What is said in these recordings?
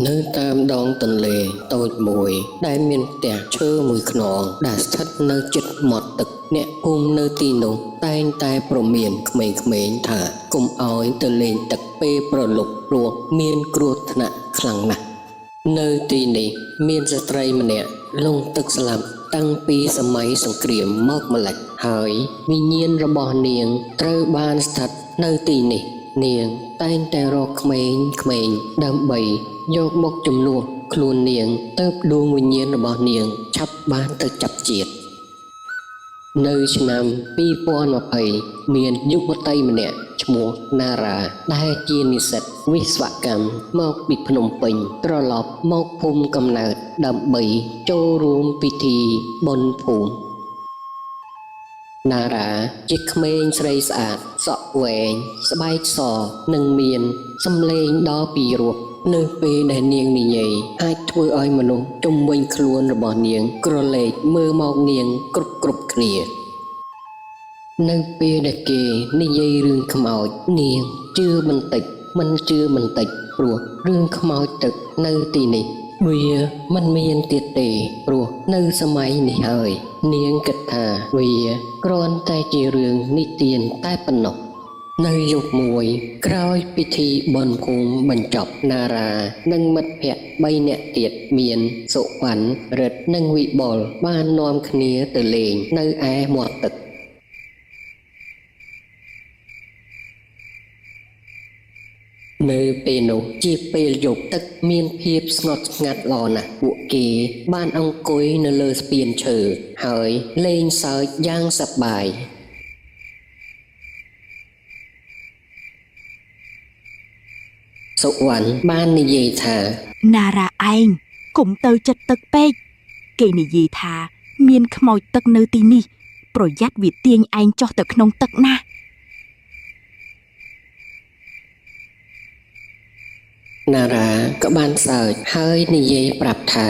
នៅតាមដងទន្លេតូចមួយដែលមានផ្ទះឈើមួយខ្នងដែលស្ថិតនៅជិតមាត់ទឹកអ្នកភូមិនៅទីនោះតែងតែព្រមានក្មេងៗថាកុំឲ្យទៅលេងទឹកពេលព្រលប់ព្រោះមានគ្រោះថ្នាក់ខ្លាំងណាស់នៅទីនេះមានស្ត្រីម្នាក់លង់ទឹកស្លាប់តាំងពីសម័យសង្គ្រាមមកម្ល៉េះហើយវិញ្ញាណរបស់នាងត្រូវបានស្ថិតនៅទីនេះនាងតែងតែរកក្មេងៗដើម្បីយកមកជំនួសខ្លួននាងទៅដួងវិញ្ញាណរបស់នាងឆាប់បានទៅចាប់ជាតិនៅឆ្នាំ2020មានយុវតីម្នាក់ឈ្មោះណារ៉ាដែលជានិស្សិតវិស្វកម្មមកពីភ្នំពេញត្រឡប់មកភូមិកំណើតដើម្បីចូលរួមពិធីបុណ្យភូមិណារ៉ាជាក្មេងស្រីស្អាតសក់វែងស្បែកសនិងមានសម្លេងដ៏ពីរោះនៅពេលដែលនាងនិយាយអាចធ្វើឲ្យមនុស្សជុំវិញខ្លួនរបស់នាងក្រឡេកមើលមកនាងគ្រប់ៗគ្នានៅពេលដែលគេនិយាយរឿងខ្មោចនាងជឿបន្តិចមិនជឿបន្តិចព្រោះរឿងខ្មោចទឹកនៅទីនេះវាមិនមានទៀតទេព្រោះនៅសម័យនេះហើយនាងគិតថាវាគ្រាន់តែជារឿងនិទានតែប៉ុណ្ណោះនៅយប់មួយក្រោយពិធីបុណ្យភូមិបញ្ចប់ណារ៉ានិងមិត្តភក្តិ3នាក់ទៀតមានសុវណ្ណរិទ្ធនិងវិបុលបាននាំគ្នាទៅលេងនៅឯមាត់ទឹកនៅពេលនោះជាពេលយប់ទឹកមានភាពស្ងប់ស្ងាត់ល្អណាស់ពួកគេបានអង្គុយនៅលើស្ពានឈើហើយលេងសើចយ៉ាងសប្បាយសុវណ្ណបាននិយាយថា ណារ៉ាឯងកុំទៅចិត្តទឹកពេកគេនិយាយថា មានខ្មោចទឹកនៅទីនេះ ប្រយ័ត្នវាទាញឯងចុះទៅក្នុងទឹកណាស់ ណារ៉ាក៏បានសើចហើយនិយាយប្រាប់ថា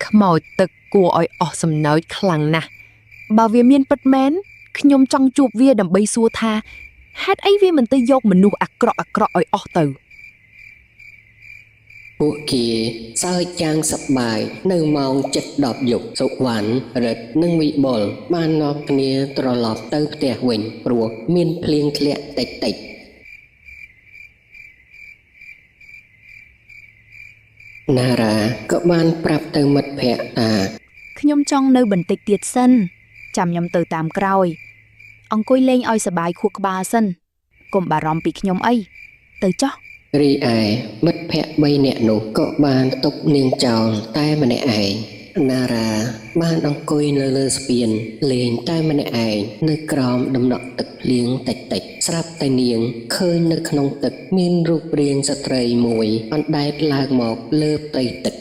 ខ្មោចទឹកគួរឲ្យអស់សំណើចខ្លាំងណាស់បើវាមានពិតមែនខ្ញុំចង់ជួបវាដើម្បីសួរថាហេតុអីវាមិនទៅយកមនុស្សអាក្រក់ៗឲ្យអស់ទៅ ពួកគេសើចយ៉ាងសប្បាយនៅម៉ោងជិត10យប់សុវណ្ណរិទ្ធនិងវិបុលបាននាំគ្នាត្រឡប់ទៅផ្ទះវិញព្រោះមានភ្លៀងធ្លាក់តិចៗណារ៉ាក៏បានប្រាប់ទៅមិត្តភក្តិថា ខ្ញុំចង់នៅបន្តិចទៀតសិនចាំខ្ញុំទៅតាមក្រោយ អង្គុយលេងឲ្យសប្បាយខួរក្បាលសិនកុំបារម្ភពីខ្ញុំអីទៅចុះ រីឯមិត្តភក្តិបីនាក់នោះក៏បានទុកនាងចោលតែម្នាក់ឯងណារ៉ាបានអង្គុយនៅលើស្ពានលេងតែម្នាក់ឯងនៅក្រោមដំណក់ទឹកភ្លៀងតិចៗស្រាប់តែនាងឃើញនៅក្នុងទឹកមានរូបរាងស្ត្រីមួយអណ្ដែតឡើងមកលើផ្ទៃទឹក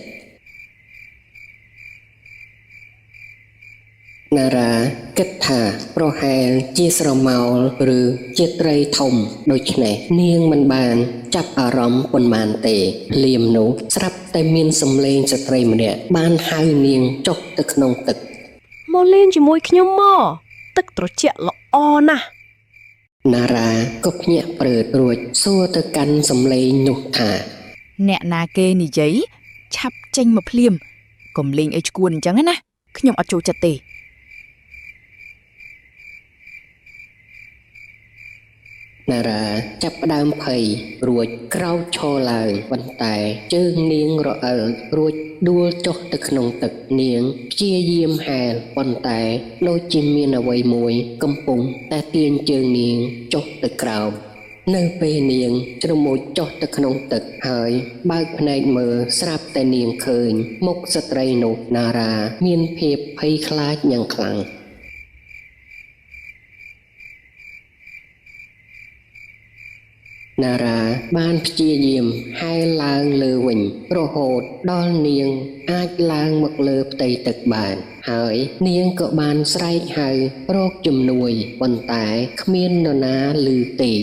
ណារ៉ាគិតថាប្រហែលជាស្រមោលឬជាត្រីធំដូច្នេះនាងមិនបានចាប់អារម្មណ៍ប៉ុន្មានទេភ្លាមនោះស្រាប់តែមានសម្លេងស្ត្រីម្នាក់បានហៅនាងចុះទៅក្នុងទឹក មកលេងជាមួយខ្ញុំមកទឹកត្រជាក់ល្អណាស់ ណារ៉ាក៏ភ្ញាក់ព្រឺតរួចសួរទៅកាន់សម្លេងនោះថា អ្នកណាគេនិយាយឆាប់ចេញមកភ្លាមកុំលេងអីឈួនអញ្ចឹងណាខ្ញុំអត់ចូលចិត្តទេ ណារ៉ាចាប់ផ្ដើមភ័យរួចក្រោកឈរឡើងប៉ុន្តែជើងនាងរអិលរួចដួលចុះទៅក្នុងទឹកនាងព្យាយាមហែលប៉ុន្តែដូចជាមានអ្វីមួយកំពុងតែទាញជើងនាងចុះទៅក្រោមនៅពេលនាងជ្រមុជចុះទៅក្នុងទឹកហើយបើកភ្នែកមើលស្រាប់តែនាងឃើញមុខស្ត្រីនោះណារ៉ាមានភាពភ័យខ្លាចយ៉ាងខ្លាំង ណារ៉ាបានព្យាយាមហែលឡើងលើវិញរហូតដល់នាងអាចឡើងមកលើផ្ទៃទឹកបាន ហើយនាងក៏បានស្រែកហៅរកជំនួយប៉ុន្តែគ្មាននរណាឮទេ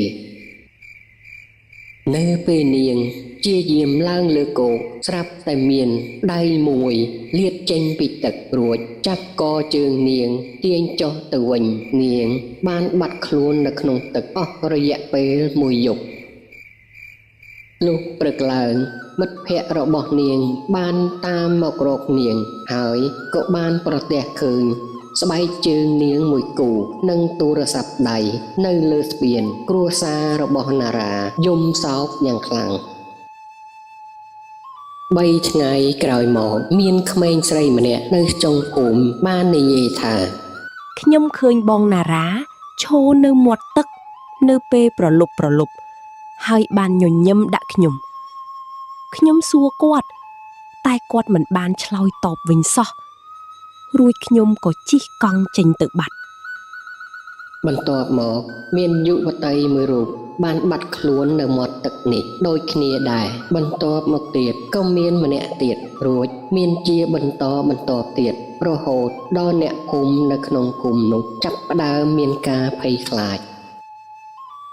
នៅពេលនាងព្យាយាមឡើងលើគោកស្រាប់តែមានដៃមួយលាតចេញពីទឹករួចចាប់កជើងនាងទាញចុះទៅវិញនាងបានបាត់ខ្លួននៅក្នុងទឹកអស់រយៈពេលមួយយប់ លុះព្រឹកឡើង មិត្តភក្តិរបស់នាងបានតាមមករកនាង ហើយក៏បានប្រទះឃើញ ស្បែកជើងនាងមួយគូនិងទូរស័ព្ទដៃនៅលើស្ពាន គ្រួសាររបស់ណារ៉ាយំសោកយ៉ាងខ្លាំង បីថ្ងៃក្រោយមកមានក្មេងស្រីម្នាក់នៅចុងភូមិបាននិយាយថា ខ្ញុំឃើញបងណារ៉ាឈរនៅមាត់ទឹក នៅពេលប្រលប់ប្រលប់ហើយបានញញឹមដាក់ខ្ញុំ ខ្ញុំសួរគាត់ តែគាត់មិនបានឆ្លើយតបវិញសោះរួចខ្ញុំក៏ជិះកង់ចេញទៅបាត់ បន្ទាប់មកមានយុវតីមួយរូបបានបាត់ខ្លួននៅមាត់ទឹកនេះដូចគ្នាដែរបន្ទាប់មកទៀតក៏មានម្នាក់ទៀតរួចមានជាបន្តបន្តទៀតរហូតដល់អ្នកភូមិនៅក្នុងភូមិនោះចាប់ផ្ដើមមានការភ័យខ្លាច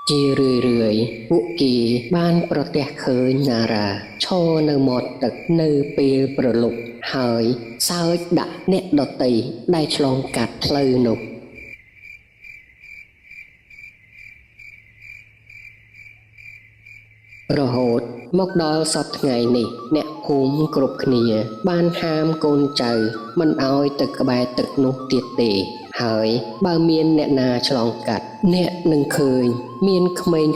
ជារឿយៗពួកគេបានប្រទះឃើញណារ៉ាឈរនៅមាត់ទឹកនៅពេលព្រលប់ហើយសើចដាក់អ្នកដទៃដែលឆ្លងកាត់ផ្លូវនោះ រហូតមកដល់សព្វថ្ងៃនេះ អ្នកភូមិគ្រប់គ្នា បានហាមកូនចៅមិនឲ្យទៅក្បែរទឹកនោះទៀតទេ ហើយបើមានអ្នកណាឆ្លងកាត់ អ្នកនឹងឃើញ មានក្មេង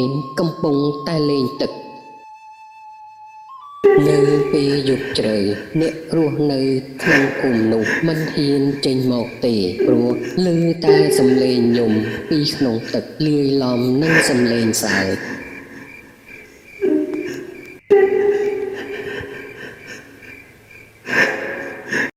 ៗកំពុងតែលេងទឹក នៅពេលយប់ជ្រៅអ្នករស់នៅក្នុងភូមិនោះមិនហ៊ានចេញមកទេព្រោះឮតែសំឡេងយំពីក្នុងទឹកលាយឡំនឹងសំឡេងសើច។